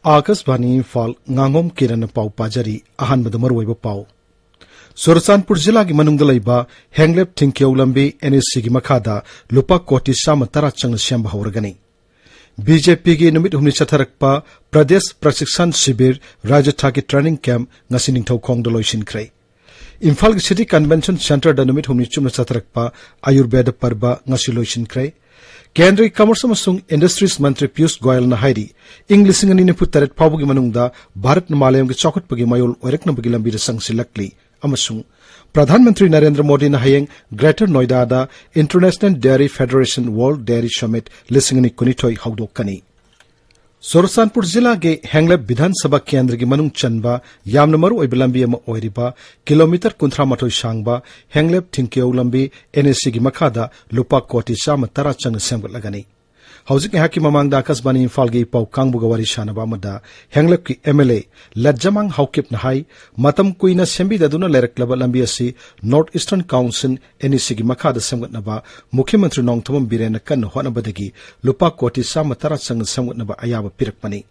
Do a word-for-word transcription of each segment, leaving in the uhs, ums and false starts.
ꯑꯥꯀꯥꯁꯕꯥꯅꯤ ꯏꯝꯐꯥꯜ, ꯉꯥꯉꯣꯝ ꯀꯤꯔꯟꯅ ꯄꯥꯎ ꯄꯥꯖꯔꯤ꯫ ꯑꯍꯥꯟꯕꯗ ꯃꯔꯨꯑꯣꯏꯕ ꯄꯥꯎ꯫ ꯆꯨꯔꯆꯥꯟꯄꯨꯔ ꯖꯤꯂꯥꯒꯤ ꯃꯅꯨꯡꯗ ꯂꯩꯕ ꯍꯦꯡꯂꯦꯞ ꯊꯤꯡꯀ꯭ꯌꯧ ꯂꯝꯕꯤ, NHꯒꯤ ꯃꯈꯥꯗ ꯂꯨꯄꯥ ꯀꯣꯇꯤ ꯆꯥꯝꯃ ꯇꯔꯥ ꯆꯪꯅ ꯁꯦꯝꯕ ꯍꯧꯔꯒꯅꯤ꯫ BJPꯒꯤ ꯅꯨꯃꯤꯠ ꯍꯨꯝꯅꯤ ꯆꯠꯊꯔꯛꯄ ꯄ꯭ꯔꯗꯦꯁ ꯄ꯭ꯔꯁꯤꯛꯁꯟ ꯁꯤꯕꯤꯔ, ꯔꯥꯖ꯭ꯌ ꯊꯥꯛꯀꯤ training camp, ꯉꯁꯤ ꯅꯤꯡꯊꯧꯈꯣꯡꯗ ꯂꯣꯏꯁꯤꯟꯈ꯭ꯔꯦ꯫ ꯏꯝꯐꯥꯜꯒꯤ City Convention Centreꯗ ꯅꯨꯃꯤꯠ ꯍꯨꯝꯅꯤ ꯆꯨꯞꯅ ꯆꯠꯊꯔꯛꯄ ꯑꯌꯨꯔꯕꯦꯗ ꯄꯔꯕ ꯉꯁꯤ ꯂꯣꯏꯁꯤꯟꯈ꯭ꯔꯦ꯫ ꯀꯦꯟꯗ꯭ꯔꯒꯤ Commerce ꯑꯃꯁꯨꯡ Industries ꯃꯟꯇ꯭ꯔꯤ ꯄꯤꯌꯨꯁ ꯒꯣꯌꯜꯅ ꯍꯥꯏꯔꯤ, ꯏꯪ ꯂꯤꯁꯤꯡ ꯑꯅꯤ ꯅꯤꯐꯨ ꯇꯔꯦꯠ ꯐꯥꯎꯕꯒꯤ ꯃꯅꯨꯡꯗ ꯚꯥꯔꯠꯅ ꯃꯥꯂꯦꯝꯒꯤ ꯆꯥꯎꯈꯠꯄꯒꯤ ꯃꯌꯣꯜ ꯑꯣꯏꯔꯛꯅꯕꯒꯤ ꯂꯝꯕꯤꯗ ꯆꯪꯁꯤꯜꯂꯛꯂꯤ꯫ ꯑꯃꯁꯨꯡ ꯄ꯭ꯔꯙꯥꯟ ꯃꯟꯇ꯭ꯔꯤ ꯅꯔꯦꯟꯗ꯭ꯔ ꯃꯣꯗꯤꯅ ꯍꯌꯦꯡ Greater Noidada International Dairy Federation World Dairy Summit ꯂꯤꯁꯤꯡ ꯑꯅꯤ ꯀꯨꯟꯅꯤꯊꯣꯏ ꯍꯧꯗꯣꯛꯀꯅꯤ꯫ ꯆꯨꯔꯆꯥꯟꯄꯨꯔ ꯖꯤꯂꯥꯒꯤ ꯍꯦꯡꯂꯦꯞ ꯕꯤꯙꯥꯟ ꯁꯚꯥ ꯀꯦꯟꯗ꯭ꯔꯒꯤ ꯃꯅꯨꯡ ꯆꯟꯕ ꯌꯥꯝꯅ ꯃꯔꯨ ꯑꯣꯏꯕ ꯂꯝꯕꯤ ꯑꯃ ꯑꯣꯏꯔꯤꯕ ꯀꯤꯂꯣꯃꯤꯇꯔ ꯀꯨꯟꯊ꯭ꯔꯥ ꯃꯥꯊꯣꯏ ꯁꯥꯡꯕ ꯍꯦꯡꯂꯦꯞ ꯊꯤꯡꯀ꯭ꯌꯧ ꯂꯝꯕꯤ, NHꯒꯤ ꯃꯈꯥꯗ ꯂꯨꯄꯥ ꯀꯣꯇꯤ ꯆꯥꯝꯃ ꯇꯔꯥ ꯆꯪꯅ ꯁꯦꯝꯒꯠꯂꯒꯅꯤ꯫ ꯍꯧꯖꯤꯛ ꯉꯥꯏꯍꯥꯛꯀꯤ ꯃꯃꯥꯡꯗ ꯑꯥꯀꯥꯁꯕꯥꯅꯤ ꯏꯝꯐꯥꯜꯒꯤ ꯄꯥꯎ ꯀꯥꯡꯕꯨꯒ ꯋꯥꯔꯤ ꯁꯥꯟꯅꯕ ꯑꯃꯗ ꯍꯦꯡꯂꯦꯞꯀꯤ MLA ꯂꯠꯖꯃꯥꯡ ꯍꯥꯎꯀꯤꯞꯅ ꯍꯥꯏ, ꯃꯇꯝ ꯀꯨꯏꯅ ꯁꯦꯝꯕꯤꯗꯗꯨꯅ ꯂꯩꯔꯛꯂꯕ ꯂꯝꯕꯤ ꯑꯁꯤ North Eastern Council, NECꯒꯤ ꯃꯈꯥꯗ ꯁꯦꯝꯒꯠꯅꯕ ꯃꯨꯈ꯭ꯌ ꯃꯟꯇ꯭ꯔꯤ ꯅꯣꯡꯊꯣꯝꯕꯝ ꯕꯤꯔꯦꯟꯅ ꯀꯟꯅ ꯍꯣꯠꯅꯕꯗꯒꯤ ꯂꯨꯄꯥ ꯀꯣꯇꯤ ꯆꯥꯝꯃ ꯇꯔꯥ ꯆꯪꯅ ꯁꯦꯝꯒꯠꯅꯕ ꯑꯌꯥꯕ ꯄꯤꯔꯛꯄꯅꯤ꯫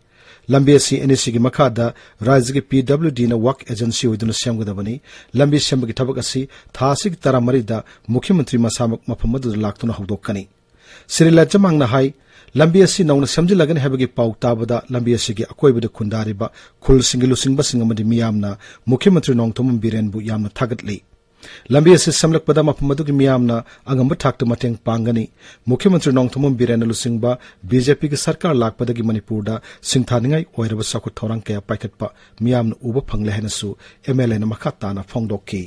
ꯂꯝꯕꯤ ꯑꯁꯤ NECꯒꯤ ꯃꯈꯥꯗ ꯔꯥꯖ꯭ꯌꯒꯤ PWDꯅ work agency ꯑꯣꯏꯗꯨꯅ ꯁꯦꯝꯒꯗꯕꯅꯤ꯫ ꯂꯝꯕꯤ ꯁꯦꯝꯕꯒꯤ ꯊꯕꯛ ꯑꯁꯤ ꯊꯥ ꯑꯁꯤꯒꯤ ꯇꯔꯥꯃꯔꯤꯗ ꯃꯨꯈ꯭ꯌ ꯃꯟꯇ꯭ꯔꯤ ꯃꯁꯥꯃꯛ ꯃꯐꯝ ꯑꯗꯨꯗ ꯂꯥꯛꯇꯨꯅ ꯍꯧꯗꯣꯛꯀꯅꯤ꯫ ꯁ꯭ꯔꯤ ꯂꯠꯖꯃꯥꯡꯅ ꯍꯥꯏ, ꯂꯝꯕꯤ ꯑꯁꯤ ꯅꯧꯅ ꯁꯦꯝꯖꯤꯜꯂꯒꯅꯤ ꯍꯥꯏꯕꯒꯤ ꯄꯥꯎ ꯇꯥꯕꯗ ꯂꯝꯕꯤ ꯑꯁꯤꯒꯤ ꯑꯀꯣꯏꯕꯗ ꯈꯨꯟꯗꯥꯔꯤꯕ ꯈꯨꯜꯁꯤꯡꯒꯤ ꯂꯨꯆꯤꯡꯕꯁꯤꯡ ꯑꯃꯗꯤ ꯃꯤꯌꯥꯝꯅ ꯃꯨꯈ꯭ꯌ ꯃꯟꯇ꯭ꯔꯤ ꯅꯣꯡꯊꯣꯝꯕꯝ ꯕꯤꯔꯦꯟꯕꯨ ꯌꯥꯝꯅ ꯊꯥꯒꯠꯂꯤ꯫ ꯂꯝꯕꯤ ꯑꯁꯤ ꯁꯦꯝꯂꯛꯄꯗ ꯃꯐꯝ ꯑꯗꯨꯒꯤ ꯃꯤꯌꯥꯝꯅ ꯑꯉꯝꯕ ꯊꯥꯛꯇ ꯃꯇꯦꯡ ꯄꯥꯡꯒꯅꯤ꯫ ꯃꯨꯈ꯭ꯌ ꯃꯟꯇ꯭ꯔꯤ ꯅꯣꯡꯊꯣꯝꯕꯝ ꯕꯤꯔꯦꯟꯅ ꯂꯨꯆꯤꯡꯕ BJPꯒꯤ ꯁꯔꯀꯥꯔ ꯂꯥꯛꯄꯗꯒꯤ ꯃꯅꯤꯄꯨꯔꯗ ꯁꯤꯡꯊꯥꯅꯤꯡꯉꯥꯏ ꯑꯣꯏꯔꯕ ꯆꯥꯎꯈꯠ ꯊꯧꯔꯥꯡ ꯀꯌꯥ ꯄꯥꯏꯈꯠꯄ ꯃꯤꯌꯥꯝꯅ ꯎꯕ ꯐꯪꯂꯦ ꯍꯥꯏꯅꯁꯨ MLAꯅ ꯃꯈꯥ ꯇꯥꯅ ꯐꯣꯡꯗꯣꯛꯈꯤ꯫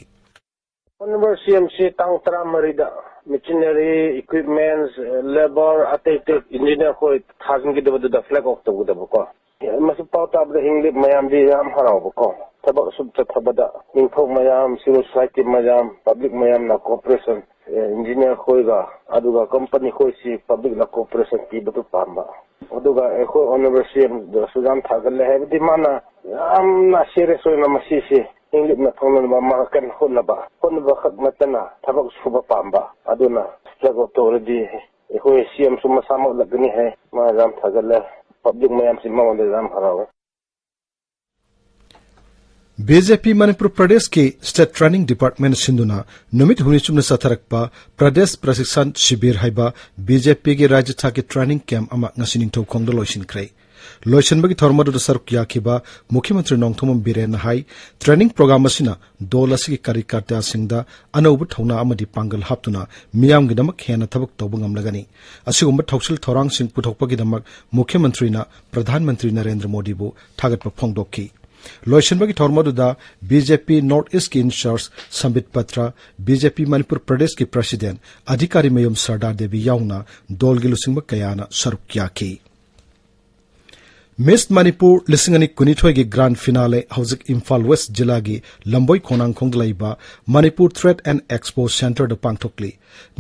Honourable CMꯁꯤ ꯇꯥꯡ ꯇꯔꯥꯃꯔꯤꯗ machinery, equipments, labour, ꯑꯇꯩ ꯑꯇꯩ engineer ꯈꯣꯏ ꯊꯥꯖꯤꯟꯈꯤꯗꯕꯗꯨꯗ flag off ꯇꯧꯒꯗꯕꯀꯣ꯫ ꯃꯁꯤ ꯄꯥꯎ ꯇꯥꯕꯗ ꯍꯤꯡꯂꯤꯕ ꯃꯌꯥꯝꯗꯤ ꯌꯥꯝ ꯍꯔꯥꯎꯕꯀꯣ꯫ ꯊꯕꯛ ꯑꯁꯨꯝ ꯆꯠꯊꯕꯗ ꯅꯤꯡꯊꯧ ꯃꯌꯥꯝ, civil society ꯃꯌꯥꯝ, public ꯃꯌꯥꯝꯅ cooperation, engineer ꯈꯣꯏꯒ ꯑꯗꯨꯒ company ꯈꯣꯏꯁꯤ publicꯅ cooperation ꯄꯤꯕꯗꯨ ꯄꯥꯝꯕ꯫ ꯑꯗꯨꯒ ꯑꯩꯈꯣꯏ Honourable CMꯗꯁꯨ ꯌꯥꯝ ꯊꯥꯒꯠꯂꯦ, ꯍꯥꯏꯕꯗꯤ ꯃꯥꯅ ꯌꯥꯝꯅ serious ꯑꯣꯏꯅ ꯃꯁꯤꯁꯤ ꯍꯤꯡꯂꯤꯞꯅ ꯐꯪꯅꯅꯕ ꯃꯥ ꯀꯟꯅ ꯍꯣꯠꯅꯕ, ꯍꯣꯠꯅꯕ ꯈꯛ ꯅꯠꯇꯅ ꯊꯕꯛ ꯁꯨꯕ ꯄꯥꯝꯕ꯫ ꯑꯗꯨꯅ flag off ꯇꯧꯔꯗꯤ ꯑꯩꯈꯣꯏ CMꯁꯨ ꯃꯁꯥꯃꯛ ꯂꯥꯛꯀꯅꯤ ꯍꯥꯏ꯫ ꯃꯥ ꯌꯥꯝ ꯊꯥꯒꯠꯂꯦ꯫ ꯄꯕ꯭ꯂꯤꯛ ꯃꯌꯥꯝꯁꯤ ꯃꯉꯣꯟꯗ ꯌꯥꯝ ꯍꯔꯥꯎꯋꯦ꯫ ꯕꯤ ꯖꯦ ꯄꯤ ꯃꯅꯤꯄꯨꯔ ꯄ꯭ꯔꯗꯦꯁꯀꯤ ꯁ꯭ꯇꯦꯠ ꯇ꯭ꯔꯦꯅꯤꯡ ꯗꯤꯄꯥꯔꯠꯃꯦꯟꯠ ꯁꯤꯟꯗꯨꯅ ꯅꯨꯃꯤꯠ ꯍꯨꯝꯅꯤ ꯆꯨꯞꯅ ꯆꯠꯊꯔꯛꯄ ꯄ꯭ꯔꯗꯦꯁ ꯄ꯭ꯔꯁꯤꯛꯁꯟ ꯁꯤꯕꯤꯔ ꯍꯥꯏꯕ ꯕꯤ ꯖꯦ ꯄꯤꯒꯤ ꯔꯥꯖ꯭ꯌ ꯊꯥꯛꯀꯤ ꯇ꯭ꯔꯦꯅꯤꯡ ꯀꯦꯝꯞ ꯑꯃ ꯉꯁꯤ ꯅꯤꯡꯊꯧꯈꯣꯡꯗ ꯂꯣꯏꯁꯤꯟꯈ꯭ꯔꯦ꯫ ꯂꯣꯏꯁꯤꯟꯕꯒꯤ ꯊꯧꯔꯝ ꯑꯗꯨꯗ ꯁꯔꯨꯛ ꯌꯥꯈꯤꯕ ꯃꯨꯈ꯭ꯌ ꯃꯟꯇ꯭ꯔꯤ ꯅꯣꯡꯊꯣꯝꯕꯝ ꯕꯤꯔꯦꯟꯅ ꯍꯥꯏ, ꯇ꯭ꯔꯦꯅꯤꯡ ꯄ꯭ꯔꯣꯒ꯭ꯔꯥꯝ ꯑꯁꯤꯅ ꯗꯣꯜ ꯑꯁꯤꯒꯤ ꯀꯥꯔ꯭ꯌꯀꯔꯇꯥꯁꯤꯡꯗ ꯑꯅꯧꯕ ꯊꯧꯅꯥ ꯑꯃꯗꯤ ꯄꯥꯡꯒꯜ ꯍꯥꯞꯇꯨꯅ ꯃꯤꯌꯥꯝꯒꯤꯗꯃꯛ ꯍꯦꯟꯅ ꯊꯕꯛ ꯇꯧꯕ ꯉꯝꯂꯒꯅꯤ꯫ ꯑꯁꯤꯒꯨꯝꯕ ꯊꯧꯁꯤꯜ ꯊꯧꯔꯥꯡꯁꯤꯡ ꯄꯨꯊꯣꯛꯄꯒꯤꯗꯃꯛ ꯃꯨꯈ꯭ꯌ ꯃꯟꯇ꯭ꯔꯤꯅ ꯄ꯭ꯔꯙꯥꯟ ꯃꯟꯇ꯭ꯔꯤ ꯅꯔꯦꯟꯗ꯭ꯔ ꯃꯣꯗꯤꯕꯨ ꯊꯥꯒꯠꯄ ꯐꯣꯡꯗꯣꯛꯈꯤ꯫ ꯂꯣꯏꯁꯤꯟꯕꯒꯤ ꯊꯧꯔꯝ ꯑꯗꯨꯗ ꯕꯤ ꯖꯦ ꯄꯤ north ꯏꯁ꯭ꯠꯀꯤ in-charge ꯁꯝꯕꯤꯠ Patra, B J ꯄꯤ ꯃꯅꯤꯄꯨꯔ ꯄ꯭ꯔꯗꯦꯁꯀꯤ ꯄ꯭ꯔꯁꯤꯗꯦꯟꯠ, ꯑꯙꯤꯀꯥꯔꯤ ꯃꯌꯨꯝ ꯁꯔꯗꯥ ꯗꯦꯕꯤ ꯌꯥꯎꯅ ꯗꯣꯜꯒꯤ ꯂꯨꯆꯤꯡꯕ ꯀꯌꯥꯅ ꯁꯔꯨꯛ ꯌꯥꯈꯤ꯫ ꯃꯤꯁ ꯃꯅꯤꯄꯨꯔ ꯂꯤꯁꯤꯡ ꯑꯅꯤ ꯀꯨꯟꯅꯤꯊꯣꯏꯒꯤ ꯒ꯭ꯔꯥꯟ ꯐꯤꯅꯥꯂꯦ ꯍꯧꯖꯤꯛ ꯏꯝꯐꯥꯜ ꯋꯦꯁ꯭ꯠ ꯖꯤꯂꯥꯒꯤ ꯂꯝꯕꯣꯏ ꯈꯣꯡꯅꯥꯡꯈꯣꯡꯗ ꯂꯩꯕ ꯃꯅꯤꯄꯨꯔ ꯇ꯭ꯔꯦꯗ ꯑꯦꯟꯗ ꯑꯦꯛꯁꯄꯣ ꯁꯦꯟꯇꯔꯗ ꯄꯥꯡꯊꯣꯛꯂꯤ꯫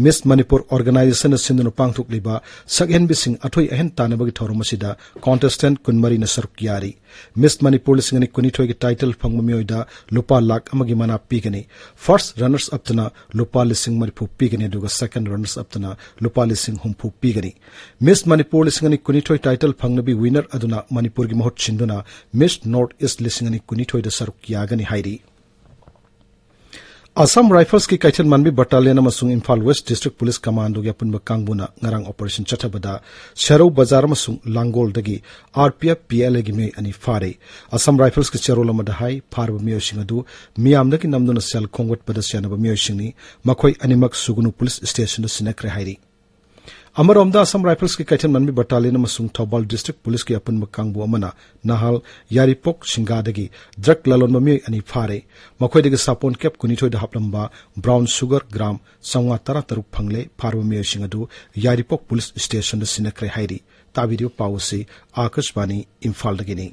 ꯃꯤꯁ ꯃꯅꯤꯄꯨꯔ ꯑꯣꯔꯒꯅꯥꯏꯖꯦꯁꯟꯅ ꯁꯤꯟꯗꯨꯅ ꯄꯥꯡꯊꯣꯛꯂꯤꯕ ꯁꯛꯍꯦꯟꯕꯤꯁꯤꯡ ꯑꯊꯣꯏ ꯑꯍꯦꯟ ꯇꯥꯟꯅꯕꯒꯤ ꯊꯧꯔꯝ ꯑꯁꯤꯗ ꯀꯣꯟꯇꯦꯁꯇꯦꯟꯠ ꯀꯨꯟꯃꯔꯤꯅ ꯁꯔꯨꯛ ꯌꯥꯔꯤ꯫ ꯃꯤꯁ ꯃꯅꯤꯄꯨꯔ ꯂꯤꯁꯤꯡ ꯑꯅꯤ ꯀꯨꯟꯅꯤꯊꯣꯏꯒꯤ ꯇꯥꯏꯇꯜ ꯐꯪꯕ ꯃꯤꯑꯣꯏꯗ ꯂꯨꯄꯥ ꯂꯥꯈ ꯑꯃꯒꯤ ꯃꯅꯥ ꯄꯤꯒꯅꯤ꯫ ꯐꯥꯔꯁ꯭ꯠ ꯔꯟꯅꯔꯁ ꯑꯞꯇꯅ ꯂꯨꯄꯥ ꯂꯤꯁꯤꯡ ꯃꯔꯤꯐꯨ ꯄꯤꯒꯅꯤ, ꯑꯗꯨꯒ ꯁꯦꯀꯦꯟꯗ ꯔꯟꯅꯔꯁ ꯑꯞꯇꯅ ꯂꯨꯄꯥ ꯂꯤꯁꯤꯡ ꯍꯨꯝꯐꯨ ꯄꯤꯒꯅꯤ꯫ ꯃꯤꯁ ꯃꯅꯤꯄꯨꯔ ꯂꯤꯁꯤꯡ ꯑꯅꯤ ꯀꯨꯟꯅꯤꯊꯣꯏ ꯇꯥꯏꯇꯜ ꯐꯪꯂꯕꯤ ꯋꯤꯟꯅꯔ ꯑꯗꯨꯅ ꯃꯅꯤꯄꯨꯔꯒꯤ ꯃꯍꯨꯠ ꯁꯤꯟꯗꯨꯅ ꯃꯤꯁ ꯅꯣꯔꯠ ꯏꯁ꯭ꯠ ꯂꯤꯁꯤꯡ ꯑꯅꯤ ꯀꯨꯟꯅꯤꯊꯣꯏꯗ ꯁꯔꯨꯛ ꯌꯥꯒꯅꯤ ꯍꯥꯏꯔꯤ꯫ ꯑꯁꯥꯝ ꯔꯥꯏꯐꯜꯁꯀꯤ ꯀꯩꯊꯦꯜ ꯃꯥꯟꯕꯤ ꯕꯠꯇꯥꯂꯤꯌꯟ ꯑꯃꯁꯨꯡ ꯏꯝꯐꯥꯜ ꯋꯦꯁ꯭ꯠ ꯗꯤꯁꯇ꯭ꯔꯤꯛ ꯄꯨꯂꯤꯁ ꯀꯃꯥꯟꯗꯣꯒꯤ ꯑꯄꯨꯟꯕ ꯀꯥꯡꯕꯨꯅ ꯉꯔꯥꯡ ꯑꯣꯄꯔꯦꯁꯟ ꯆꯠꯊꯕꯗ ꯁꯦꯔꯧ ꯕꯖꯥꯔ ꯑꯃꯁꯨꯡ ꯂꯥꯡꯒꯣꯜꯗꯒꯤ R P F, P L ꯑꯦꯒꯤ ꯃꯤꯑꯣꯏ ꯑꯅꯤ ꯐꯥꯔꯦ꯫ ꯑꯁꯥꯝ ꯔꯥꯏꯐꯜꯁꯀꯤ ꯆꯦꯔꯣꯜ ꯑꯃꯗ ꯍꯥꯏ, ꯐꯥꯔꯕ ꯃꯤꯑꯣꯏꯁꯤꯡ ꯑꯗꯨ ꯃꯤꯌꯥꯝꯗꯒꯤ ꯅꯝꯗꯨꯅ ꯁꯦꯜ ꯈꯣꯝꯒꯠꯄꯗ ꯁꯦꯟꯅꯕ ꯃꯤꯑꯣꯏꯁꯤꯡꯅꯤ꯫ ꯃꯈꯣꯏ ꯑꯅꯤꯃꯛ ꯁꯨꯒꯨꯅꯨ ꯄꯨꯂꯤꯁ ꯁ꯭ꯇꯦꯁꯟꯗ ꯁꯤꯟꯅꯈ꯭ꯔꯦ ꯍꯥꯏꯔꯤ꯫ ꯑꯃꯔꯣꯝꯗ, ꯑꯁꯥꯝ ꯔꯥꯏꯐꯜꯁꯀꯤ ꯀꯩꯊꯦꯜ ꯃꯥꯟꯕꯤ ꯕꯠꯇꯥꯂꯤꯌꯟ ꯑꯃꯁꯨꯡ ꯊꯧꯕꯥꯜ ꯗꯤꯁꯇ꯭ꯔꯤꯛ ꯄꯨꯂꯤꯁꯀꯤ ꯑꯄꯨꯟꯕ ꯀꯥꯡꯕꯨ ꯑꯃꯅ ꯅꯍꯥꯜ ꯌꯥꯏꯔꯤꯄꯣꯛ ꯁꯤꯡꯒꯥꯗꯒꯤ ꯗ꯭ꯔꯒ ꯂꯂꯣꯟꯕ ꯃꯤꯑꯣꯏ ꯑꯅꯤ ꯐꯥꯔꯦ꯫ ꯃꯈꯣꯏꯗꯒꯤ ꯁꯥꯄꯣꯟ ꯀꯦꯞ ꯀꯨꯟꯅꯤꯊꯣꯏꯗ ꯍꯥꯞꯂꯝꯕ ꯕ꯭ꯔꯥꯎꯟ ꯁꯨꯒꯔ ꯒ꯭ꯔꯥꯝ ꯆꯥꯝꯃꯉꯥ ꯇꯔꯥꯇꯔꯨꯛ ꯐꯪꯂꯦ꯫ ꯐꯥꯔꯕ ꯃꯤꯑꯣꯏꯁꯤꯡ ꯑꯗꯨ ꯌꯥꯏꯔꯤꯄꯣꯛ ꯄꯨꯂꯤꯁ ꯁ꯭ꯇꯦꯁꯟꯗ ꯁꯤꯟꯅꯈ꯭ꯔꯦ ꯍꯥꯏꯔꯤ꯫ ꯇꯥꯕꯤꯔꯤꯕ ꯄꯥꯎ ꯑꯁꯤ ꯑꯥꯀꯥꯁꯕꯥꯅꯤ ꯏꯝꯐꯥꯜꯗꯒꯤꯅꯤ꯫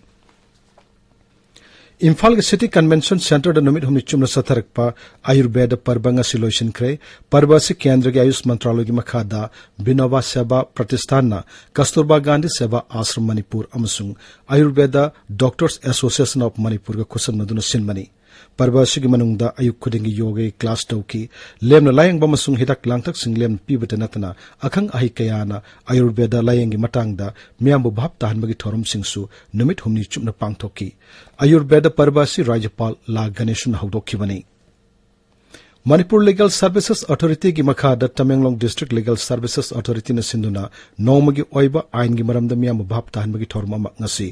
ꯏꯝꯐꯥꯜꯒꯤ ꯁꯤꯇꯤ ꯀꯟꯚꯦꯟꯁꯟ ꯁꯦꯟꯇꯔꯗ ꯅꯨꯃꯤꯠ ꯍꯨꯝꯅꯤ ꯆꯨꯞꯅ ꯆꯠꯊꯔꯛꯄ ꯑꯌꯨꯔꯕꯦꯗ ꯄꯔꯕ ꯉꯁꯤ ꯂꯣꯏꯁꯤꯟꯈ꯭ꯔꯦ꯫ ꯄꯔꯕ ꯑꯁꯤ ꯀꯦꯟꯗ꯭ꯔꯒꯤ ꯑꯌꯨꯁ ꯃꯟꯇ꯭ꯔꯥꯂꯣꯏꯒꯤ ꯃꯈꯥꯗ ꯕꯤꯅꯣꯕꯥ ꯁꯦꯕꯥ ꯄ꯭ꯔꯇꯤꯁꯊꯥꯟꯅ, ꯀꯁꯇꯨꯔꯕꯥ ꯒꯥꯟꯙꯤ ꯁꯦꯕꯥ ꯑꯥꯁ꯭ꯔꯝ ꯃꯅꯤꯄꯨꯔ ꯑꯃꯁꯨꯡ ꯑꯌꯨꯔꯕꯦꯗ ꯗꯣꯛꯇꯔꯁ ꯑꯦꯁꯣꯁꯤꯌꯦꯁꯟ ꯑꯣꯐ ꯃꯅꯤꯄꯨꯔꯒ ꯈꯨꯠꯁꯝꯅꯗꯨꯅ ꯁꯤꯟꯕꯅꯤ꯫ ꯄꯔꯕ ꯑꯁꯤꯒꯤ ꯃꯅꯨꯡꯗ ꯑꯌꯨꯛ ꯈꯨꯗꯤꯡꯒꯤ ꯌꯣꯒꯒꯤ ꯀ꯭ꯂꯥꯁ ꯇꯧꯈꯤ꯫ ꯂꯦꯝꯅ ꯂꯥꯌꯦꯡꯕ ꯑꯃꯁꯨꯡ ꯍꯤꯗꯥꯛ ꯂꯥꯡꯊꯛꯁꯤꯡ ꯂꯦꯝꯅ ꯄꯤꯕꯇ ꯅꯠꯇꯅ, ꯑꯈꯪ ꯑꯍꯩ ꯀꯌꯥꯅ ꯑꯌꯨꯔꯕꯦꯗ ꯂꯥꯌꯦꯡꯒꯤ ꯃꯇꯥꯡꯗ ꯃꯤꯌꯥꯝꯕꯨ ꯚꯥꯞ ꯇꯥꯍꯟꯕꯒꯤ ꯊꯧꯔꯝꯁꯤꯡꯁꯨ ꯅꯨꯃꯤꯠ ꯍꯨꯝꯅꯤ ꯆꯨꯞꯅ ꯄꯥꯡꯊꯣꯛꯈꯤ꯫ ꯑꯌꯨꯔꯕꯦꯗ ꯄꯔꯕ ꯑꯁꯤ ꯔꯥꯖ꯭ꯌꯄꯥꯜ ꯂꯥ ꯒꯅꯦꯁꯟꯅ ꯍꯧꯗꯣꯛꯈꯤꯕꯅꯤ꯫ ꯃꯅꯤꯄꯨꯔ ꯂꯤꯒꯦꯜ ꯁꯔꯚꯤꯁꯦꯁ ꯑꯣꯊꯣꯔꯤꯇꯤꯒꯤ ꯃꯈꯥꯗ ꯇꯃꯦꯡꯂꯣꯡ ꯗꯤꯁꯇ꯭ꯔꯤꯛ ꯂꯤꯒꯦꯜ ꯁꯔꯚꯤꯁꯦꯁ ꯑꯣꯊꯣꯔꯤꯇꯤꯅ ꯁꯤꯟꯗꯨꯅ ꯅꯣꯡꯃꯒꯤ ꯑꯣꯏꯕ ꯑꯥꯏꯟꯒꯤ ꯃꯔꯝꯗ ꯃꯤꯌꯥꯝꯕꯨ ꯚꯥꯞ ꯇꯥꯍꯟꯕꯒꯤ ꯊꯧꯔꯝ ꯑꯃ ꯉꯁꯤ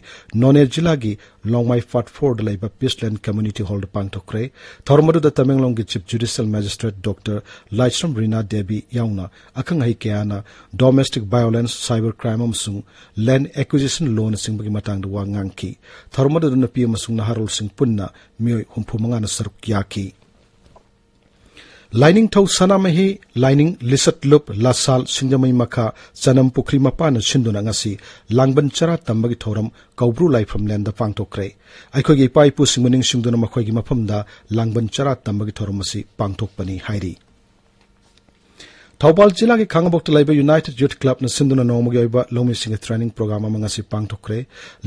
ꯅꯣꯅꯦ ꯖꯤꯂꯥꯒꯤ ꯂꯣꯡꯃꯥꯏ ꯐꯥꯠ ꯐꯣꯔꯗ ꯂꯩꯕ ꯄꯤꯁꯂꯦꯟ ꯀꯝꯃ꯭ꯌꯨꯅꯤꯇꯤ ꯍꯣꯜꯗ ꯄꯥꯡꯊꯣꯛꯈ꯭ꯔꯦ꯫ ꯊꯧꯔꯝ ꯑꯗꯨꯗ ꯇꯃꯦꯡꯂꯣꯡꯒꯤ ꯆꯤꯐ ꯖꯨꯗꯤꯁꯤꯌꯦꯜ ꯃꯦꯖꯤꯁꯇ꯭ꯔꯦꯠ ꯗꯣꯛꯇꯔ ꯂꯥꯏꯁ꯭ꯔꯝ ꯔꯤꯅꯥ ꯗꯦꯕꯤ ꯌꯥꯎꯅ ꯑꯈꯪ ꯑꯍꯩ ꯀꯌꯥꯅ ꯗꯣꯃꯦꯁꯇꯤꯛ ꯚꯥꯏꯑꯣꯂꯦꯟꯁ, ꯁꯥꯏꯕꯔ ꯀ꯭ꯔꯥꯏꯝ ꯑꯃꯁꯨꯡ ꯂꯦꯟꯗ ꯑꯦꯀ꯭ꯋꯤꯖꯤꯁꯟ ꯂꯣꯅꯆꯤꯡꯕꯒꯤ ꯃꯇꯥꯡꯗ ꯋꯥ ꯉꯥꯡꯈꯤ꯫ ꯊꯧꯔꯝ ꯑꯗꯨꯗ ꯅꯨꯄꯤ ꯑꯃꯁꯨꯡ ꯅꯍꯥꯔꯣꯜꯁꯤꯡ ꯄꯨꯟꯅ ꯃꯤꯑꯣꯏ ꯍꯨꯝꯐꯨ ꯃꯉꯥꯅ ꯁꯔꯨꯛ ꯌꯥꯈꯤ꯫ ꯂꯥꯏꯅꯤꯡꯊꯧ ꯁꯅꯥꯃꯍꯤ ꯂꯥꯏꯅꯤꯡ ꯂꯤꯁꯠꯂꯨꯞ ꯂꯥꯁꯥꯜ ꯁꯤꯡꯖꯃꯩ ꯃꯈꯥ ꯆꯅꯝ ꯄꯨꯈ꯭ꯔꯤ ꯃꯄꯥꯟꯅ ꯁꯤꯟꯗꯨꯅ ꯉꯁꯤ ꯂꯥꯡꯕꯟ ꯆꯔꯥ ꯇꯝꯕꯒꯤ ꯊꯧꯔꯝ ꯀꯧꯕ꯭ꯔꯨ ꯂꯥꯏꯐꯝ ꯂꯦꯟꯗ ꯄꯥꯡꯊꯣꯛꯈ꯭ꯔꯦ꯫ ꯑꯩꯈꯣꯏꯒꯤ ꯏꯄꯥ ꯏꯄꯨꯁꯤꯡꯕꯨ ꯅꯤꯡꯁꯤꯡꯗꯨꯅ ꯃꯈꯣꯏꯒꯤ ꯃꯐꯝꯗ ꯂꯥꯡꯕꯟ ꯆꯔꯥ ꯇꯝꯕꯒꯤ ꯊꯧꯔꯝ ꯑꯁꯤ ꯄꯥꯡꯊꯣꯛꯄꯅꯤ ꯍꯥꯏꯔꯤ꯫ ꯊꯧꯕꯥꯜ ꯖꯤꯂꯥꯒꯤ ꯈꯥꯡꯉꯕꯣꯛꯇ ꯂꯩꯕ ꯌꯨꯅꯥꯏꯇꯦꯗ ꯌꯨꯊ ꯀ꯭ꯂꯕꯅ ꯁꯤꯟꯗꯨꯅ ꯅꯣꯡꯃꯒꯤ ꯑꯣꯏꯕ ꯂꯧꯃꯤꯁꯤꯡꯒꯤ ꯇ꯭ꯔꯦꯅꯤꯡ ꯄ꯭ꯔꯣꯒ꯭ꯔꯥꯝ ꯑꯃ ꯉꯁꯤ ꯄꯥꯡꯊꯣꯛꯈ꯭ꯔꯦ꯫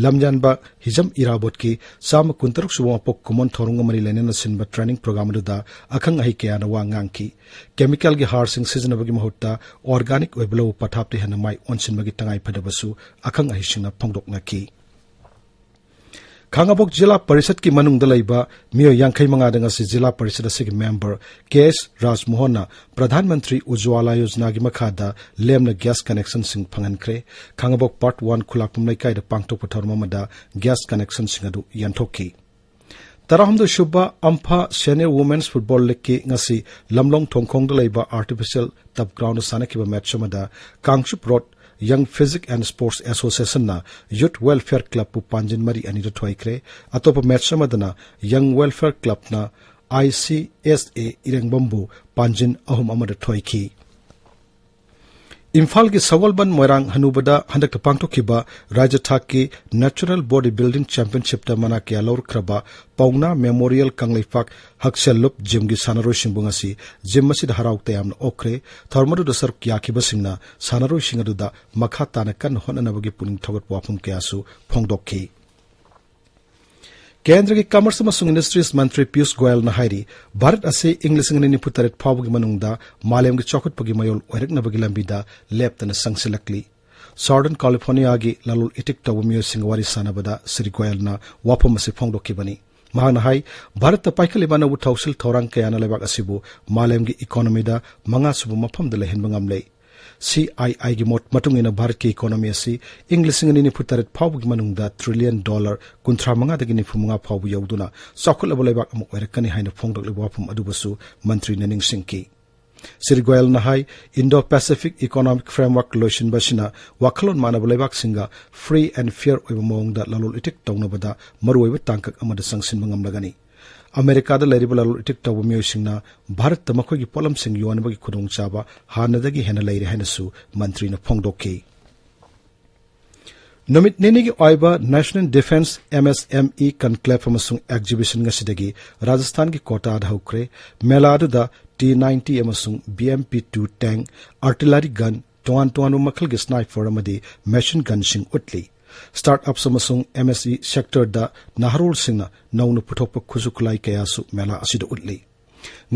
ꯂꯝꯌꯥꯟꯕ ꯍꯤꯖꯝ ꯏꯔꯥꯕꯣꯠꯀꯤ ꯆꯥꯝꯃ ꯀꯨꯟꯇꯔꯨꯛ ꯁꯨꯕ ꯃꯄꯣꯛ ꯀꯨꯝꯑꯣꯟ ꯊꯧꯔꯝꯒ ꯃꯔꯤ ꯂꯩꯅꯅ ꯁꯤꯟꯕ ꯇ꯭ꯔꯦꯅꯤꯡ ꯄ꯭ꯔꯣꯒ꯭ꯔꯥꯝ ꯑꯗꯨꯗ ꯑꯈꯪ ꯑꯍꯩ ꯀꯌꯥꯅ ꯋꯥ ꯉꯥꯡꯈꯤ꯫ ꯀꯦꯃꯤꯀꯦꯜꯒꯤ ꯍꯥꯔꯁꯤꯡ ꯁꯤꯖꯤꯟꯅꯕꯒꯤ ꯃꯍꯨꯠꯇ ꯑꯣꯔꯒꯥꯅꯤꯛ ꯑꯣꯏꯕ ꯂꯧ ꯄꯊꯥꯞꯇ ꯍꯦꯟꯅ ꯃꯥꯏ ꯑꯣꯟꯁꯤꯟꯕꯒꯤ ꯇꯉꯥꯏꯐꯗꯕꯁꯨ ꯑꯈꯪ ꯑꯍꯩꯁꯤꯡꯅ ꯐꯣꯡꯗꯣꯛꯅꯈꯤ꯫ ꯈꯥꯡꯉꯕꯣꯛ ꯖꯤꯂꯥ ꯄꯔꯤꯁꯠꯀꯤ ꯃꯅꯨꯡꯗ ꯂꯩꯕ ꯃꯤꯑꯣꯏ ꯌꯥꯡꯈꯩ ꯃꯉꯥꯗ ꯉꯁꯤ ꯖꯤꯂꯥ ꯄꯔꯤꯁꯠ ꯑꯁꯤꯒꯤ ꯃꯦꯝꯕꯔ ꯀꯦ ꯑꯦꯁ ꯔꯥꯖꯃꯣꯍꯟꯅ ꯄ꯭ꯔꯙꯥꯟ ꯃꯟꯇ꯭ꯔꯤ ꯎꯖ꯭ꯋꯥꯂꯥ ꯌꯣꯖꯅꯥꯒꯤ ꯃꯈꯥꯗ ꯂꯦꯝꯅ ꯒ꯭ꯌꯥꯁ ꯀꯅꯦꯛꯁꯟꯁꯤꯡ ꯐꯪꯍꯟꯈ꯭ꯔꯦ꯫ ꯈꯥꯡꯉꯕꯣꯛ ꯄꯥꯔꯠ ꯋꯥꯟ ꯈꯨꯂꯥꯛꯄꯝ ꯂꯩꯀꯥꯏꯗ ꯄꯥꯡꯊꯣꯛꯄ ꯊꯧꯔꯝ ꯑꯃꯗ ꯒ꯭ꯌꯥꯁ ꯀꯅꯦꯛꯁꯟꯁꯤꯡ ꯑꯗꯨ ꯌꯦꯟꯊꯣꯛꯈꯤ꯫ ꯇꯔꯥꯍꯨꯝꯗꯣꯏ ꯁꯨꯕ ꯑꯝꯐꯥ ꯁꯦꯅꯤꯌꯔ ꯋꯨꯃꯦꯟꯁ ꯐꯨꯠꯕꯣꯜ ꯂꯤꯒꯀꯤ ꯉꯁꯤ ꯂꯝꯂꯣꯡ ꯊꯣꯡꯈꯣꯡꯗ ꯂꯩꯕ ꯑꯥꯔꯇꯤꯐꯤꯁꯤꯌꯦꯜ ꯇꯞ ꯒ꯭ꯔꯥꯎꯟꯗ ꯁꯥꯟꯅꯈꯤꯕ ꯃꯦꯠꯆ ꯑꯃꯗ ꯀꯥꯡꯆꯨꯞ ꯔꯣꯗ ꯌꯪ ꯐꯤꯖꯤꯛ ꯑꯦꯟ ꯁ꯭ꯄꯣꯔꯠꯁ ꯑꯦꯁꯣꯁꯤꯌꯦꯁꯟꯅ ꯌꯨꯊ ꯋꯦꯜꯐꯤꯌꯔ ꯀ꯭ꯂꯕꯄꯨ ꯄꯥꯟꯖꯤꯟ ꯃꯔꯤ ꯑꯅꯤꯗ ꯊꯣꯏꯈ꯭ꯔꯦ꯫ ꯑꯇꯣꯞꯄ ꯃꯦꯠꯆ ꯑꯃꯗꯅ ꯌꯪ ꯋꯦꯜꯐꯤꯌꯔ ꯀ꯭ꯂꯕꯅ ꯑꯥꯏ ꯁꯤ ꯑꯦꯁ ꯑꯦ ꯏꯔꯦꯡꯕꯝꯕꯨ ꯄꯥꯟꯖꯤꯟ ꯑꯍꯨꯝ ꯑꯃꯗ ꯊꯣꯏꯈꯤ꯫ ꯏꯝꯐꯥꯜꯒꯤ ꯁꯒꯣꯜꯕꯟ ꯃꯣꯏꯔꯥꯡ ꯍꯅꯨꯕꯗ ꯍꯟꯗꯛꯇ ꯄꯥꯡꯊꯣꯛꯈꯤꯕ ꯔꯥꯖ꯭ꯌ ꯊꯥꯛꯀꯤ ꯅꯦꯆꯔꯦꯜ ꯕꯣꯗꯤ ꯕꯤꯜꯗꯤꯡ ꯆꯦꯝꯄꯤꯌꯟꯁꯤꯞꯇ ꯃꯅꯥ ꯀꯌꯥ ꯂꯧꯔꯛꯈ꯭ꯔꯕ ꯄꯥꯎꯅꯥ ꯃꯦꯃꯣꯔꯤꯌꯦꯜ ꯀꯪꯂꯩꯄꯥꯛ ꯍꯛꯁꯦꯜ ꯂꯨꯞ ꯖꯤꯝꯒꯤ ꯁꯥꯟꯅꯔꯣꯏꯁꯤꯡꯕꯨ ꯉꯁꯤ ꯖꯤꯝ ꯑꯁꯤꯗ ꯍꯔꯥꯎ ꯇꯌꯥꯝꯅ ꯑꯣꯛꯈ꯭ꯔꯦ꯫ ꯊꯧꯔꯝ ꯑꯗꯨꯗ ꯁꯔꯨꯛ ꯌꯥꯈꯤꯕꯁꯤꯡꯅ ꯁꯥꯟꯅꯔꯣꯏꯁꯤꯡ ꯑꯗꯨꯗ ꯃꯈꯥ ꯇꯥꯅ ꯀꯟꯅ ꯍꯣꯠꯅꯅꯕꯒꯤ ꯄꯨꯛꯅꯤꯡ ꯊꯧꯒꯠꯄ ꯋꯥꯐꯝ ꯀꯌꯥꯁꯨ ꯐꯣꯡꯗꯣꯛꯈꯤ꯫ ꯀꯦꯟꯗ꯭ꯔꯒꯤ ꯀꯃꯔꯁ ꯑꯃꯁꯨꯡ ꯏꯟꯗꯁꯇ꯭ꯔꯤꯁ ꯃꯟꯇ꯭ꯔꯤ ꯄꯤꯌꯨꯁ ꯒꯣꯌꯜꯅ ꯍꯥꯏꯔꯤ, ꯚꯥꯔꯠ ꯑꯁꯤ ꯏꯪ ꯂꯤꯁꯤꯡ ꯑꯅꯤ ꯅꯤꯐꯨ ꯇꯔꯦꯠ ꯐꯥꯎꯕꯒꯤ ꯃꯅꯨꯡꯗ ꯃꯥꯂꯦꯝꯒꯤ ꯆꯥꯎꯈꯠꯄꯒꯤ ꯃꯌꯣꯜ ꯑꯣꯏꯔꯛꯅꯕꯒꯤ ꯂꯝꯕꯤꯗ ꯂꯦꯞꯇꯅ ꯆꯪꯁꯤꯜꯂꯛꯂꯤ꯫ ꯁꯥꯎꯗꯔꯟ ꯀꯥꯂꯤꯐꯣꯔꯅꯤꯌꯥꯒꯤ ꯂꯂꯣꯜ ꯏꯇꯤꯛ ꯇꯧꯕ ꯃꯤꯑꯣꯏꯁꯤꯡꯒ ꯋꯥꯔꯤ ꯁꯥꯟꯅꯕꯗ ꯁ꯭ꯔꯤ ꯒꯣꯌꯜꯅ ꯋꯥꯐꯝ ꯑꯁꯤ ꯐꯣꯡꯗꯣꯛꯈꯤꯕꯅꯤ꯫ ꯃꯍꯥꯛꯅ ꯍꯥꯏ, ꯚꯥꯔꯠꯇ ꯄꯥꯏꯈꯠꯂꯤꯕ ꯑꯅꯧꯕ ꯊꯧꯁꯤꯜ ꯊꯧꯔꯥꯡ ꯀꯌꯥꯅ ꯂꯩꯕꯥꯛ ꯑꯁꯤꯕꯨ ꯃꯥꯂꯦꯝꯒꯤ ꯏꯀꯣꯅꯣꯃꯤꯗ ꯃꯉꯥꯁꯨꯕ ꯃꯐꯝꯗ ꯂꯩꯍꯟꯕ ꯉꯝꯂꯦ꯫ ꯁꯤꯑꯥꯏꯑꯥꯏꯒꯤ ꯃꯣꯠ ꯃꯇꯨꯡ ꯏꯟꯅ ꯚꯥꯔꯠꯀꯤ ꯏꯀꯣꯅꯣꯃꯤ ꯑꯁꯤ ꯏꯪ ꯂꯤꯁꯤꯡ ꯑꯅꯤ ꯅꯤꯐꯨ ꯇꯔꯦꯠ ꯐꯥꯎꯕꯒꯤ ꯃꯅꯨꯡꯗ ꯇ꯭ꯔꯤꯂꯤꯌꯟ ꯗꯣꯂꯔ ꯀꯨꯟꯊ꯭ꯔꯥ ꯃꯉꯥꯗꯒꯤ ꯅꯤꯐꯨ ꯃꯉꯥ ꯐꯥꯎꯕ ꯌꯧꯗꯨꯅ ꯆꯥꯎꯈꯠꯂꯕ ꯂꯩꯕꯥꯛ ꯑꯃ ꯑꯣꯏꯔꯛꯀꯅꯤ ꯍꯥꯏꯅ ꯐꯣꯡꯗꯣꯛꯂꯤꯕ ꯋꯥꯐꯝ ꯑꯗꯨꯕꯨꯁꯨ ꯃꯟꯇ꯭ꯔꯤꯅ ꯅꯤꯡꯁꯤꯡꯈꯤ꯫ ꯁ꯭ꯔꯤ ꯒꯣꯌꯜꯅ ꯍꯥꯏ, ꯏꯟꯗꯣ ꯄꯦꯁꯤꯐꯤꯛ ꯏꯀꯣꯅꯣꯃꯤꯛ ꯐ꯭ꯔꯦꯝꯋꯥꯔꯛ ꯂꯣꯏꯁꯤꯟꯕ ꯑꯁꯤꯅ ꯋꯥꯈꯜꯂꯣꯟ ꯃꯥꯟꯅꯕ ꯂꯩꯕꯥꯛꯁꯤꯡꯒ ꯐ꯭ꯔꯤ ꯑꯦꯟ ꯐꯤꯌꯔ ꯑꯣꯏꯕ ꯃꯑꯣꯡꯗ ꯂꯂꯣꯜ ꯏꯇꯤꯛ ꯇꯧꯅꯕꯗ ꯃꯔꯨꯑꯣꯏꯕ ꯇꯥꯡꯀꯛ ꯑꯃꯗ ꯆꯪꯁꯤꯟꯕ ꯉꯝꯂꯒꯅꯤ꯫ ꯑꯃꯦꯔꯤꯀꯥꯗ ꯂꯩꯔꯤꯕ ꯂꯂꯣꯜ ꯏꯇꯤꯛ ꯇꯧꯕ ꯃꯤꯑꯣꯏꯁꯤꯡꯅ ꯚꯥꯔꯠꯇ ꯃꯈꯣꯏꯒꯤ ꯄꯣꯠꯂꯝꯁꯤꯡ ꯌꯣꯟꯕꯒꯤ ꯈꯨꯗꯣꯡꯆꯥꯕ ꯍꯥꯟꯅꯗꯒꯤ ꯍꯦꯟꯅ ꯂꯩꯔꯦ ꯍꯥꯏꯅꯁꯨ ꯃꯟꯇ꯭ꯔꯤꯅ ꯐꯣꯡꯗꯣꯛꯈꯤ꯫ ꯅꯨꯃꯤꯠ ꯅꯤꯅꯤꯒꯤ ꯑꯣꯏꯕ National Defence M S M E Conclave ꯑꯃꯁꯨꯡ Exhibition ꯉꯁꯤꯗꯒꯤ ꯔꯥꯖꯁꯊꯥꯟꯒꯤ ꯀꯣꯇꯥꯗ ꯍꯧꯈ꯭ꯔꯦ꯫ ꯃꯦꯂꯥ ꯑꯗꯨꯗ T ninety ꯑꯃꯁꯨꯡ B M P two tank, artillery gun, ꯇꯣꯉꯥꯟ ꯇꯣꯉꯥꯟꯕ ꯃꯈꯜꯒꯤ sniper ꯑꯃꯗꯤ machine gunꯁꯤꯡ ꯎꯠꯂꯤ꯫ Startups ꯑꯃꯁꯨꯡ M S E sectorꯗ ꯅꯍꯥꯔꯣꯜꯁꯤꯡꯅ ꯅꯧꯅ ꯄꯨꯊꯣꯛꯄ ꯈꯨꯠꯁꯨ ꯈꯨꯠꯂꯥꯏ ꯀꯌꯥꯁꯨ ꯃꯦꯂꯥ ꯑꯁꯤꯗ ꯎꯠꯂꯤ꯫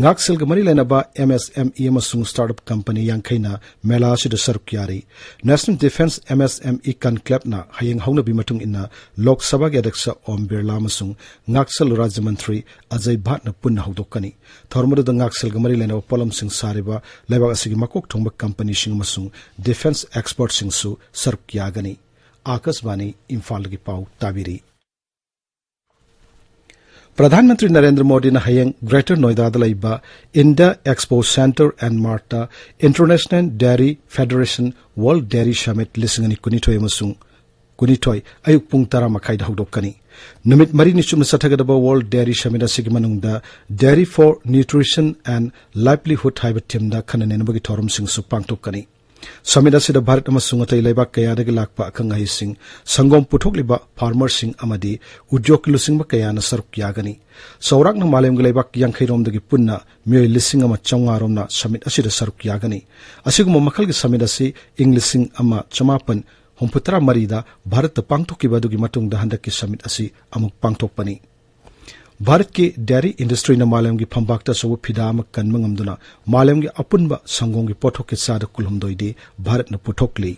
ꯉꯥꯛꯁꯦꯜꯒ ꯃꯔꯤ ꯂꯩꯅꯕ M S M E ꯑꯃꯁꯨꯡ startup company ꯌꯥꯡꯈꯩꯅ ꯃꯦꯂꯥ ꯑꯁꯤꯗ ꯁꯔꯨꯛ ꯌꯥꯔꯤ꯫ National Defence M S M E Conclaveꯅ ꯍꯌꯦꯡ ꯍꯧꯅꯕꯤ ꯃꯇꯨꯡ ꯏꯟꯅ ꯂꯣꯛ ꯁꯚꯥꯒꯤ ꯑꯗ꯭ꯌꯛꯁ ꯑꯣꯝ ꯕꯤꯔꯂꯥ ꯑꯃꯁꯨꯡ ꯉꯥꯛꯁꯦꯜ ꯔꯥꯖ꯭ꯌ ꯃꯟꯇ꯭ꯔꯤ ꯑꯖꯌ ꯚꯥꯠꯅ ꯄꯨꯟꯅ ꯍꯧꯗꯣꯛꯀꯅꯤ꯫ ꯊꯧꯔꯝ ꯑꯗꯨꯗ ꯉꯥꯛꯁꯦꯜꯒ ꯃꯔꯤ ꯂꯩꯅꯕ ꯄꯣꯠꯂꯝꯁꯤꯡ ꯁꯥꯔꯤꯕ ꯂꯩꯕꯥꯛ ꯑꯁꯤꯒꯤ ꯃꯀꯣꯛ ꯊꯣꯡꯕ companyꯁꯤꯡ ꯑꯃꯁꯨꯡ defence expertꯁꯤꯡꯁꯨ ꯁꯔꯨꯛ ꯌꯥꯒꯅꯤ꯫ ꯑꯥꯀꯥꯁꯕꯥꯅꯤ ꯏꯝꯐꯥꯜꯗꯒꯤ ꯄꯥꯎ ꯇꯥꯕꯤꯔꯤ꯫ ꯄ꯭ꯔꯙꯥꯟ ꯃꯟꯇ꯭ꯔꯤ ꯅꯔꯦꯟꯗ꯭ꯔ ꯃꯣꯗꯤꯅ ꯍꯌꯦꯡ ꯒ꯭ꯔꯦꯇꯔ ꯅꯣꯏꯗꯥꯗ ꯂꯩꯕ India Expo Centre and Martꯇ International Dairy Federation World Dairy Summit ꯂꯤꯁꯤꯡ ꯑꯅꯤ ꯀꯨꯟꯅꯤꯊꯣꯏ ꯑꯃꯁꯨꯡ ꯀꯨꯟꯅꯤꯊꯣꯏ ꯑꯌꯨꯛ ꯄꯨꯡ ꯇꯔꯥ ꯃꯈꯥꯏꯗ ꯍꯧꯗꯣꯛꯀꯅꯤ꯫ ꯅꯨꯃꯤꯠ ꯃꯔꯤꯅꯤ ꯆꯨꯞꯅ ꯆꯠꯊꯒꯗꯕ World Dairy Summit ꯑꯁꯤꯒꯤ ꯃꯅꯨꯡꯗ Dairy for Nutrition and Livelihood ꯍꯥꯏꯕ themeꯗ ꯈꯟꯅ ꯅꯩꯅꯕꯒꯤ ꯊꯧꯔꯝꯁꯤꯡꯁꯨ ꯄꯥꯡꯊꯣꯛꯀꯅꯤ꯫ Summit ꯑꯁꯤꯗ ꯚꯥꯔꯠ ꯑꯃꯁꯨꯡ ꯑꯇꯩ ꯂꯩꯕꯥꯛ ꯀꯌꯥꯗꯒꯤ ꯂꯥꯛꯄ ꯑꯈꯪ ꯑꯍꯩꯁꯤꯡ, ꯁꯪꯒꯣꯝ ꯄꯨꯊꯣꯛꯂꯤꯕ farmerꯁꯤꯡ ꯑꯃꯗꯤ ꯎꯗ꯭ꯌꯣꯒꯀꯤ ꯂꯨꯆꯤꯡꯕ ꯀꯌꯥꯅ ꯁꯔꯨꯛ ꯌꯥꯒꯅꯤ꯫ ꯆꯥꯎꯔꯥꯛꯅ ꯃꯥꯂꯦꯝꯒꯤ ꯂꯩꯕꯥꯛ ꯌꯥꯡꯈꯩ ꯔꯣꯝꯗꯒꯤ ꯄꯨꯟꯅ ꯃꯤꯑꯣꯏ ꯂꯤꯁꯤꯡ ꯑꯃ ꯆꯥꯝꯃꯉꯥ ꯔꯣꯝꯅ summit ꯑꯁꯤꯗ ꯁꯔꯨꯛ ꯌꯥꯒꯅꯤ꯫ ꯑꯁꯤꯒꯨꯝꯕ ꯃꯈꯜꯒꯤ summit ꯑꯁꯤ ꯏꯪ ꯂꯤꯁꯤꯡ ꯑꯃ ꯆꯃꯥꯄꯟ ꯍꯨꯝꯐꯨꯇꯔꯥ ꯃꯔꯤꯗ ꯚꯥꯔꯠꯇ ꯄꯥꯡꯊꯣꯛꯈꯤꯕ ꯑꯗꯨꯒꯤ ꯃꯇꯨꯡꯗ ꯍꯟꯗꯛꯀꯤ summit ꯑꯁꯤ ꯑꯃꯨꯛ ꯄꯥꯡꯊꯣꯛꯄꯅꯤ꯫ ꯚꯥꯔꯠꯀꯤ dairy industryꯅ ꯃꯥꯂꯦꯝꯒꯤ ꯐꯝꯕꯥꯛꯇ ꯑꯆꯧꯕ ꯐꯤꯗꯥ ꯑꯃ ꯀꯟꯕ ꯉꯝꯗꯨꯅ ꯃꯥꯂꯦꯝꯒꯤ ꯑꯄꯨꯟꯕ ꯁꯪꯒꯣꯝꯒꯤ ꯄꯣꯠꯊꯣꯛꯀꯤ ꯆꯥꯗ ꯀꯨꯟꯍꯨꯝꯗꯣꯏꯗꯤ ꯚꯥꯔꯠꯅ ꯄꯨꯊꯣꯛꯂꯤ꯫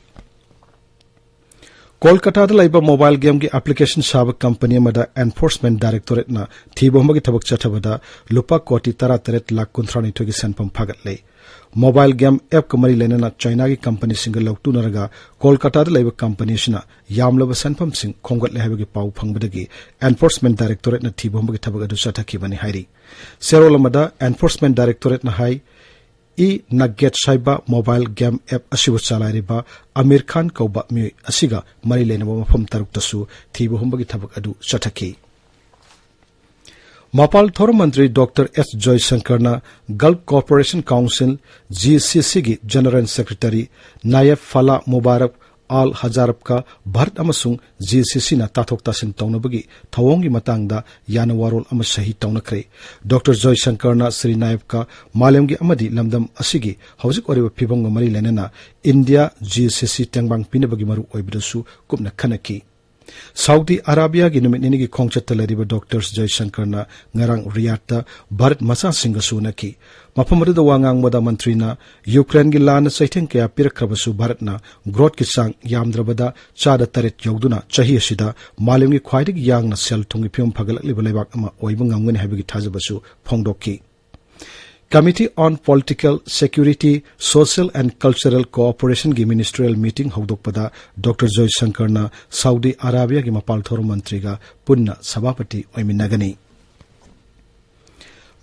ꯀꯣꯜꯀꯇꯥꯗ ꯂꯩꯕ mobile gameꯒꯤ application ꯁꯥꯕ company ꯑꯃꯗ Enforcement Directorateꯅ ꯊꯤꯕ ꯍꯨꯝꯕꯒꯤ ꯊꯕꯛ ꯆꯠꯊꯕꯗ ꯂꯨꯄꯥ ꯀꯣꯇꯤ ꯇꯔꯥꯇꯔꯦꯠ ꯂꯥꯈ ꯀꯨꯟꯊ꯭ꯔꯥꯅꯤꯊꯣꯏꯒꯤ ꯁꯦꯟꯐꯝ ꯐꯥꯒꯠꯂꯦ꯫ Mobile game appꯀ ꯃꯔꯤ ꯂꯩꯅꯅ ꯆꯥꯏꯅꯥꯒꯤ companyꯁꯤꯡꯒ ꯂꯧꯇꯨꯅꯔꯒ ꯀꯣꯜꯀꯇꯥꯗ ꯂꯩꯕ company ꯑꯁꯤꯅ ꯌꯥꯝꯂꯕ ꯁꯦꯟꯐꯝꯁꯤꯡ ꯈꯣꯝꯒꯠꯂꯦ ꯍꯥꯏꯕꯒꯤ ꯄꯥꯎ ꯐꯪꯕꯗꯒꯤ Enforcement Directorateꯅ ꯊꯤꯕ ꯍꯨꯝꯕꯒꯤ ꯊꯕꯛ ꯑꯗꯨ ꯆꯠꯊꯈꯤꯕꯅꯤ ꯍꯥꯏꯔꯤ꯫ ꯆꯦꯔꯣꯜ ꯑꯃꯗ Enforcement Directorateꯅ ꯍꯥꯏ, ꯏ ꯅꯒꯦꯠꯁ ꯍꯥꯏꯕ mobile game app ꯑꯁꯤꯕꯨ ꯆꯂꯥꯏꯔꯤꯕ ꯑꯃꯤꯔ ꯈꯥꯟ ꯀꯧꯕ ꯃꯤꯑꯣꯏ ꯑꯁꯤꯒ ꯃꯔꯤ ꯂꯩꯅꯕ ꯃꯐꯝ ꯇꯔꯨꯛꯇꯁꯨ ꯊꯤꯕ ꯍꯨꯝꯕꯒꯤ ꯊꯕꯛ ꯑꯗꯨ ꯆꯠꯊꯈꯤ꯫ ꯃꯄꯥꯜ ꯊꯧꯔꯝ ꯃꯟꯇ꯭ꯔꯤ ꯗꯣꯛꯇꯔ ꯑꯦꯁ ꯖꯣꯏꯁꯪꯀꯔꯅ Gulf Cooperation Council, G C ꯁꯤꯒꯤ General Secretary ꯅꯥꯌꯦꯕ ꯐꯂꯥ ꯃꯨꯕꯥꯔꯛ ꯑꯥꯜ ꯍꯖꯥꯔꯞꯀ ꯚꯥꯔꯠ ꯑꯃꯁꯨꯡ ꯖꯤ ꯁꯤ ꯁꯤꯅ ꯇꯥꯊꯣꯛ ꯇꯥꯁꯤꯟ ꯇꯧꯅꯕꯒꯤ ꯊꯧꯑꯣꯡꯒꯤ ꯃꯇꯥꯡꯗ ꯌꯥꯅ ꯋꯥꯔꯣꯜ ꯑꯃ ꯁꯍꯤ ꯇꯧꯅꯈ꯭ꯔꯦ꯫ ꯗꯣꯛꯇꯔ ꯖꯣꯏꯁꯪꯀꯔꯅ ꯁ꯭ꯔꯤ ꯅꯥꯌꯦꯕꯀ ꯃꯥꯂꯦꯝꯒꯤ ꯑꯃꯗꯤ ꯂꯝꯗꯝ ꯑꯁꯤꯒꯤ ꯍꯧꯖꯤꯛ ꯑꯣꯏꯔꯤꯕ ꯐꯤꯕꯝꯒ ꯃꯔꯤ ꯂꯩꯅꯅ ꯏꯟꯗꯤꯌꯥ ꯖꯤ ꯁꯤ ꯁꯤ ꯇꯦꯡꯕꯥꯡ ꯄꯤꯅꯕꯒꯤ ꯃꯔꯨ ꯑꯣꯏꯕꯗꯁꯨ ꯀꯨꯞꯅ ꯈꯟꯅꯈꯤ꯫ ꯁꯥꯎꯗꯤ ꯑꯔꯥꯕꯤꯌꯥꯒꯤ ꯅꯨꯃꯤꯠ ꯅꯤꯅꯤꯒꯤ ꯈꯣꯡꯆꯠꯇ ꯂꯩꯔꯤꯕ ꯗꯣꯛꯇꯔ ꯖꯣꯏꯁꯪꯀꯔꯅ ꯉꯔꯥꯡ ꯔꯤꯌꯥꯗꯇ ꯚꯥꯔꯠ ꯃꯆꯥꯁꯤꯡꯒꯁꯨ ꯎꯅꯈꯤ꯫ ꯃꯐꯝ ꯑꯗꯨꯗ ꯋꯥ ꯉꯥꯡꯕꯗ ꯃꯟꯇ꯭ꯔꯤꯅ ꯌꯨꯀ꯭ꯔꯦꯟꯒꯤ ꯂꯥꯟꯅ ꯆꯩꯊꯦꯡ ꯀꯌꯥ ꯄꯤꯔꯛꯈ꯭ꯔꯕꯁꯨ ꯚꯥꯔꯠꯅ growthꯀꯤ ꯆꯥꯡ ꯌꯥꯝꯗ꯭ꯔꯕꯗ ꯆꯥꯗ ꯇꯔꯦꯠ ꯌꯧꯗꯨꯅ ꯆꯍꯤ ꯑꯁꯤꯗ ꯃꯥꯂꯦꯝꯒꯤ ꯈ꯭ꯋꯥꯏꯗꯒꯤ ꯌꯥꯡꯅ ꯁꯦꯜ ꯊꯨꯝꯒꯤ ꯐꯤꯕꯝ ꯐꯒꯠꯂꯛꯂꯤꯕ ꯂꯩꯕꯥꯛ ꯑꯃ ꯑꯣꯏꯕ ꯉꯝꯒꯅꯤ ꯍꯥꯏꯕꯒꯤ ꯊꯥꯖꯕꯁꯨ ꯐꯣꯡꯗꯣꯛꯈꯤ꯫ Committee on Political Security, Social and Cultural Cooperationꯒꯤ ministerial meeting ꯍꯧꯗꯣꯛꯄꯗ ꯗꯣꯛꯇꯔ ꯖꯣꯏꯁꯪꯀꯔꯅ ꯁꯥꯎꯗꯤ ꯑꯔꯥꯕꯤꯌꯥꯒꯤ ꯃꯄꯥꯜ ꯊꯧꯔꯝ ꯃꯟꯇ꯭ꯔꯤꯒ ꯄꯨꯟꯅ ꯁꯚꯥꯄꯇꯤ ꯑꯣꯏꯃꯤꯟꯅꯒꯅꯤ꯫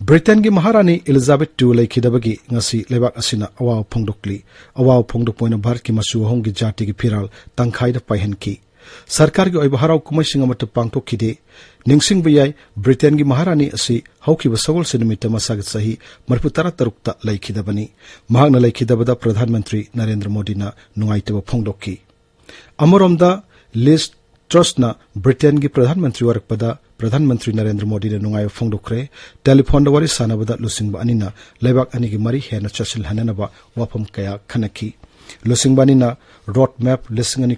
ꯕ꯭ꯔꯤꯇꯦꯟꯒꯤ ꯃꯍꯥꯔꯥꯅꯤ ꯏꯂꯤꯖꯥꯕꯦꯊ ꯇꯨ ꯂꯩꯈꯤꯗꯕꯒꯤ ꯉꯁꯤ ꯂꯩꯕꯥꯛ ꯑꯁꯤꯅ ꯑꯋꯥꯕ ꯐꯣꯡꯗꯣꯛꯂꯤ꯫ ꯑꯋꯥꯕ ꯐꯣꯡꯗꯣꯛꯄ ꯑꯣꯏꯅ ꯚꯥꯔꯠꯀꯤ ꯃꯆꯨ ꯑꯍꯨꯝꯒꯤ ꯖꯥꯇꯤꯒꯤ ꯐꯤꯔꯥꯜ ꯇꯪꯈꯥꯏꯗ ꯄꯥꯏꯍꯟꯈꯤ꯫ ꯁꯔꯀꯥꯔꯒꯤ ꯑꯣꯏꯕ ꯍꯔꯥꯎ ꯀꯨꯝꯍꯩꯁꯤꯡ ꯑꯃꯠꯇ ꯄꯥꯡꯊꯣꯛꯈꯤꯗꯦ꯫ ꯅꯤꯡꯁꯤꯡꯕ ꯌꯥꯏ, ꯕ꯭ꯔꯤꯇꯦꯟꯒꯤ ꯃꯍꯥꯔꯥꯅꯤ ꯑꯁꯤ ꯍꯧꯈꯤꯕ ꯁꯒꯣꯜꯁꯦꯟ ꯅꯨꯃꯤꯠꯇ ꯃꯁꯥꯒꯤ ꯆꯍꯤ ꯃꯔꯤꯐꯨ ꯇꯔꯥ ꯇꯔꯨꯛꯇ ꯂꯩꯈꯤꯗꯕꯅꯤ꯫ ꯃꯍꯥꯛꯅ ꯂꯩꯈꯤꯗꯕꯗ ꯄ꯭ꯔꯙꯥꯟ ꯃꯟꯇ꯭ꯔꯤ ꯅꯔꯦꯟꯗ꯭ꯔ ꯃꯣꯗꯤꯅ ꯅꯨꯡꯉꯥꯏꯇꯕ ꯐꯣꯡꯗꯣꯛꯈꯤ꯫ ꯑꯃꯔꯣꯝꯗ, ꯂꯤꯖ ꯇ꯭ꯔꯁꯅ ꯕ꯭ꯔꯤꯇꯦꯟꯒꯤ ꯄ꯭ꯔꯙꯥꯟ ꯃꯟꯇ꯭ꯔꯤ ꯑꯣꯏꯔꯛꯄꯗ ꯄ꯭ꯔꯙꯥꯟ ꯃꯟꯇ꯭ꯔꯤ ꯅꯔꯦꯟꯗ꯭ꯔ ꯃꯣꯗꯤꯅ ꯅꯨꯡꯉꯥꯏꯕ ꯐꯣꯡꯗꯣꯛꯈ꯭ꯔꯦ꯫ ꯇꯦꯂꯤꯐꯣꯟꯗ ꯋꯥꯔꯤ ꯁꯥꯟꯅꯕꯗ ꯂꯨꯆꯤꯡꯕ ꯑꯅꯤꯅ ꯂꯩꯕꯥꯛ ꯑꯅꯤꯒꯤ ꯃꯔꯤ ꯍꯦꯟꯅ ꯆꯦꯠꯁꯤꯜꯍꯟꯅꯅꯕ ꯋꯥꯐꯝ ꯀꯌꯥ ꯈꯟꯅꯈꯤ꯫ ꯂꯨꯆꯤꯡꯕ ꯑꯅꯤꯅ ꯔꯣꯗ ꯃꯦꯞ ꯂꯤꯁꯤꯡ ꯑꯅꯤ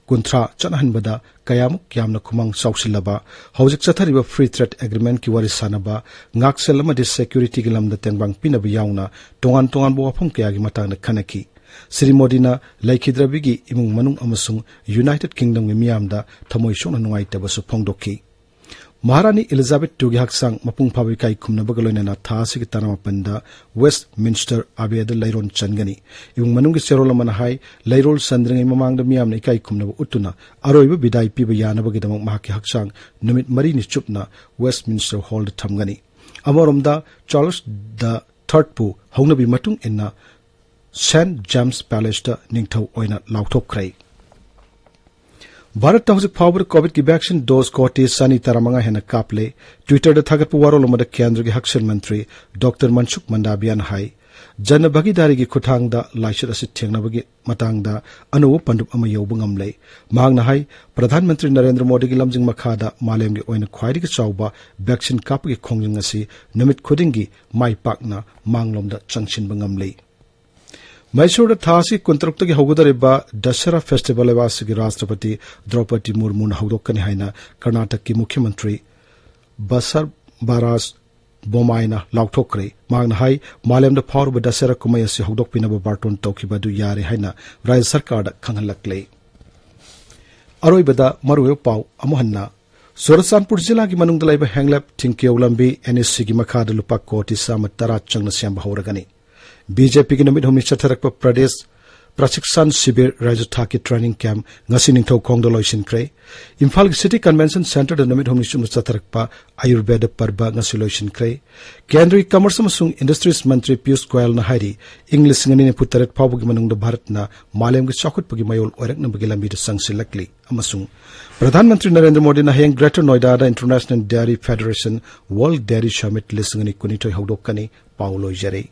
ꯀꯨꯟꯊ꯭ꯔꯥ ꯆꯠꯅꯍꯟꯕꯗ ꯀꯌꯥꯃꯨꯛ ꯌꯥꯝꯅ ꯈꯨꯃꯥꯡ ꯆꯥꯎꯁꯤꯜꯂꯕ, ꯍꯧꯖꯤꯛ ꯆꯠꯊꯔꯤꯕ ꯐ꯭ꯔꯤ ꯇ꯭ꯔꯦꯗ ꯑꯦꯒ꯭ꯔꯤꯃꯦꯟꯠꯀꯤ ꯋꯥꯔꯤ ꯁꯥꯟꯅꯕ, ꯉꯥꯛꯁꯦꯜ ꯑꯃꯗꯤ ꯁꯦꯀ꯭ꯌꯨꯔꯤꯇꯤꯒꯤ ꯂꯝꯗ ꯇꯦꯡꯕꯥꯡ ꯄꯤꯅꯕ ꯌꯥꯎꯅ ꯇꯣꯉꯥꯟ ꯇꯣꯉꯥꯟꯕ ꯋꯥꯐꯝ ꯀꯌꯥꯒꯤ ꯃꯇꯥꯡꯗ ꯈꯟꯅꯈꯤ꯫ ꯁ꯭ꯔꯤ ꯃꯣꯗꯤꯅ ꯂꯩꯈꯤꯗ꯭ꯔꯕꯤꯒꯤ ꯏꯃꯨꯡ ꯃꯅꯨꯡ ꯑꯃꯁꯨꯡ ꯌꯨꯅꯥꯏꯇꯦꯗ ꯀꯤꯡꯗꯝꯒꯤ ꯃꯤꯌꯥꯝꯗ ꯊꯃꯣꯏ ꯁꯣꯛꯅ ꯅꯨꯡꯉꯥꯏꯇꯕꯁꯨ ꯐꯣꯡꯗꯣꯛꯈꯤ꯫ ꯃꯍꯥꯔꯥꯅꯤ ꯏꯂꯤꯖꯥꯕꯦꯊ ꯇꯨꯒꯤ ꯍꯛꯆꯥꯡ ꯃꯄꯨꯡ ꯐꯥꯕ ꯏꯀꯥꯏ ꯈꯨꯝꯅꯕꯒ ꯂꯣꯏꯅꯅ ꯊꯥ ꯑꯁꯤꯒꯤ ꯇꯔꯥꯃꯥꯄꯟꯗ ꯋꯦꯁ꯭ꯠꯃꯤꯟꯁ꯭ꯇꯔ ꯑꯦꯕꯦꯗ ꯂꯩꯔꯣꯟ ꯆꯟꯒꯅꯤ꯫ ꯏꯃꯨꯡ ꯃꯅꯨꯡꯒꯤ ꯆꯦꯔꯣꯜ ꯑꯃꯅ ꯍꯥꯏ, ꯂꯩꯔꯣꯜ ꯆꯟꯗ꯭ꯔꯤꯉꯩ ꯃꯃꯥꯡꯗ ꯃꯤꯌꯥꯝꯅ ꯏꯀꯥꯏ ꯈꯨꯝꯅꯕ ꯎꯠꯇꯨꯅ ꯑꯔꯣꯏꯕ ꯕꯤꯗꯥꯏ ꯄꯤꯕ ꯌꯥꯅꯕꯒꯤꯗꯃꯛ ꯃꯍꯥꯛꯀꯤ ꯍꯛꯆꯥꯡ ꯅꯨꯃꯤꯠ ꯃꯔꯤꯅꯤ ꯆꯨꯞꯅ ꯋꯦꯁ꯭ꯠꯃꯤꯟꯁ꯭ꯇꯔ ꯍꯣꯜꯗ ꯊꯝꯒꯅꯤ꯫ ꯑꯃꯔꯣꯝꯗ, ꯆꯥꯔꯂꯁ ꯗ ꯊꯥꯔꯗꯄꯨ ꯍꯧꯅꯕꯤ ꯃꯇꯨꯡ ꯏꯟꯅ ꯁꯦꯟꯠ ꯖꯦꯝꯁ ꯄꯦꯂꯦꯁꯇ ꯅꯤꯡꯊꯧ ꯑꯣꯏꯅ ꯂꯥꯎꯊꯣꯛꯈ꯭ꯔꯦ꯫ ꯚꯥꯔꯠꯇ ꯍꯧꯖꯤꯛ ꯐꯥꯎꯕꯗ ꯀꯣꯚꯤꯗꯀꯤ ꯚꯦꯛꯁꯤꯟ ꯗꯣꯁ ꯀꯣꯇꯤ ꯆꯅꯤ ꯇꯔꯥꯃꯉꯥ ꯍꯦꯟꯅ ꯀꯥꯞꯂꯦ꯫ ꯇ꯭ꯋꯤꯇꯔꯗ ꯊꯥꯒꯠꯄ ꯋꯥꯔꯣꯜ ꯑꯃꯗ ꯀꯦꯟꯗ꯭ꯔꯒꯤ ꯍꯛꯁꯦꯜ ꯃꯟꯇ꯭ꯔꯤ ꯗꯣꯛꯇꯔ ꯃꯟꯁꯨꯈ ꯃꯟꯗꯥꯕꯤꯌꯥꯅ ꯍꯥꯏ, ꯖꯟ ꯚꯥꯒꯤꯗꯥꯔꯤꯒꯤ ꯈꯨꯠꯊꯥꯡꯗ ꯂꯥꯏꯆꯠ ꯑꯁꯤ ꯊꯦꯡꯅꯕꯒꯤ ꯃꯇꯥꯡꯗ ꯑꯅꯧꯕ ꯄꯟꯗꯨꯞ ꯑꯃ ꯌꯧꯕ ꯉꯝꯂꯦ꯫ ꯃꯍꯥꯛꯅ ꯍꯥꯏ, ꯄ꯭ꯔꯙꯥꯟ ꯃꯟꯇ꯭ꯔꯤ ꯅꯔꯦꯟꯗ꯭ꯔ ꯃꯣꯗꯤꯒꯤ ꯂꯝꯖꯤꯡ ꯃꯈꯥꯗ ꯃꯥꯂꯦꯝꯒꯤ ꯑꯣꯏꯅ ꯈ꯭ꯋꯥꯏꯗꯒꯤ ꯆꯥꯎꯕ ꯚꯦꯛꯁꯤꯟ ꯀꯥꯞꯄꯒꯤ ꯈꯣꯡꯖꯪ ꯑꯁꯤ ꯅꯨꯃꯤꯠ ꯈꯨꯗꯤꯡꯒꯤ ꯃꯥꯏ ꯄꯥꯛꯅ ꯃꯥꯡꯂꯣꯝꯗ ꯆꯪꯁꯤꯟꯕ ꯉꯝꯂꯦ꯫ ꯃꯩꯁꯨꯔꯗ ꯊꯥ ꯑꯁꯤ ꯀꯨꯟꯇꯔꯨꯛꯇꯒꯤ ꯍꯧꯒꯗꯧꯔꯤꯕ ꯗꯁꯦꯔꯥ ꯐꯦꯁꯇꯤꯚꯦꯜ ꯂꯩꯕꯥꯛ ꯑꯁꯤꯒꯤ ꯔꯥꯁꯇ꯭ꯔꯄꯇꯤ ꯗ꯭ꯔꯧꯄꯗꯤ ꯃꯨꯔꯃꯨꯅ ꯍꯧꯗꯣꯛꯀꯅꯤ ꯍꯥꯏꯅ ꯀꯔꯅꯥꯇꯀꯀꯤ ꯃꯨꯈ꯭ꯌ ꯃꯟꯇ꯭ꯔꯤ ꯕꯁꯔꯕꯥꯔꯥꯖ ꯕꯣꯃꯥꯏꯅ ꯂꯥꯎꯊꯣꯛꯈ꯭ꯔꯦ꯫ ꯃꯍꯥꯛꯅ ꯍꯥꯏ, ꯃꯥꯂꯦꯝꯗ ꯐꯥꯎꯔꯕ ꯗꯁꯦꯔꯥ ꯀꯨꯝꯍꯩ ꯑꯁꯤ ꯍꯧꯗꯣꯛꯄꯤꯅꯕ ꯕꯥꯔꯇꯣꯟ ꯇꯧꯈꯤꯕ ꯑꯗꯨ ꯌꯥꯔꯦ ꯍꯥꯏꯅ ꯔꯥꯖ꯭ꯌ ꯁꯔꯀꯥꯔꯗ ꯈꯪꯍꯜꯂꯛꯂꯦ꯫ ꯑꯔꯣꯏꯕꯗ ꯃꯔꯨꯑꯣꯏꯕ ꯄꯥꯎ ꯑꯃꯨꯛ ꯍꯟꯅ꯫ ꯆꯨꯔꯆꯥꯟꯄꯨꯔ ꯖꯤꯂꯥꯒꯤ ꯃꯅꯨꯡꯗ ꯂꯩꯕ ꯍꯦꯡꯂꯦꯞ ꯊꯤꯡꯀ꯭ꯌꯧ ꯂꯝꯕꯤ, ꯑꯦꯟ ꯑꯦꯁ ꯁꯤꯒꯤ ꯃꯈꯥꯗ ꯂꯨꯄꯥ ꯀꯣꯇꯤ ꯆꯥꯝꯃ ꯇꯔꯥ ꯆꯪꯅ ꯁꯦꯝꯕ ꯍꯧꯔꯒꯅꯤ꯫ ꯕꯤ ꯖꯦ ꯄꯤꯒꯤ ꯅꯨꯃꯤꯠ ꯍꯨꯝꯅꯤ ꯆꯠꯊꯔꯛꯄ ꯄ꯭ꯔꯗꯦꯁ ꯄ꯭ꯔꯁꯤꯛꯁꯥꯟ ꯁꯤꯕꯤꯔ ꯔꯥꯖ꯭ꯌ ꯊꯥꯛꯀꯤ ꯇ꯭ꯔꯦꯅꯤꯡ ꯀꯦꯝꯞ ꯉꯁꯤ ꯅꯤꯡꯊꯧꯈꯣꯡꯗ ꯂꯣꯏꯁꯤꯟꯈ꯭ꯔꯦ꯫ ꯏꯝꯐꯥꯜꯒꯤ ꯁꯤꯇꯤ ꯀꯟꯚꯦꯟꯁꯟ ꯁꯦꯟꯇꯔꯗ ꯅꯨꯃꯤꯠ ꯍꯨꯝꯅꯤ ꯆꯨꯞꯅ ꯆꯠꯊꯔꯛꯄ ꯑꯌꯨꯔꯕꯦꯗ ꯄꯔꯕ ꯉꯁꯤ ꯂꯣꯏꯁꯤꯟꯈ꯭ꯔꯦ꯫ ꯀꯦꯟꯗ꯭ꯔꯒꯤ ꯀꯃꯔꯁ ꯑꯃꯁꯨꯡ ꯏꯟꯗꯁꯇ꯭ꯔꯤꯁ ꯃꯟꯇ꯭ꯔꯤ ꯄꯤꯌꯨꯁ ꯒꯣꯌꯜꯅ ꯍꯥꯏꯔꯤ, ꯏꯪ ꯂꯤꯁꯤꯡ ꯑꯅꯤ ꯅꯤꯐꯨ ꯇꯔꯦꯠ ꯐꯥꯎꯕꯒꯤ ꯃꯅꯨꯡꯗ ꯚꯥꯔꯠꯅ ꯃꯥꯂꯦꯝꯒꯤ ꯆꯥꯎꯈꯠꯄꯒꯤ ꯃꯌꯣꯜ ꯑꯣꯏꯔꯛꯅꯕꯒꯤ ꯂꯝꯕꯤꯗ ꯆꯪꯁꯤꯜꯂꯛꯂꯤ꯫ ꯑꯃꯁꯨꯡ ꯄ꯭ꯔꯙꯥꯟ ꯃꯟꯇ꯭ꯔꯤ ꯅꯔꯦꯟꯗ꯭ꯔ ꯃꯣꯗꯤꯅ ꯍꯌꯦꯡ ꯒ꯭ꯔꯦꯇꯔ ꯅꯣꯏꯗꯥꯗ international dairy federation world dairy summit ꯂꯤꯁꯤꯡ ꯑꯅꯤ ꯀꯨꯟꯅꯤꯊꯣꯏ ꯍꯧꯗꯣꯛꯀꯅꯤ꯫ ꯄꯥꯎ ꯂꯣꯏꯖꯔꯦ꯫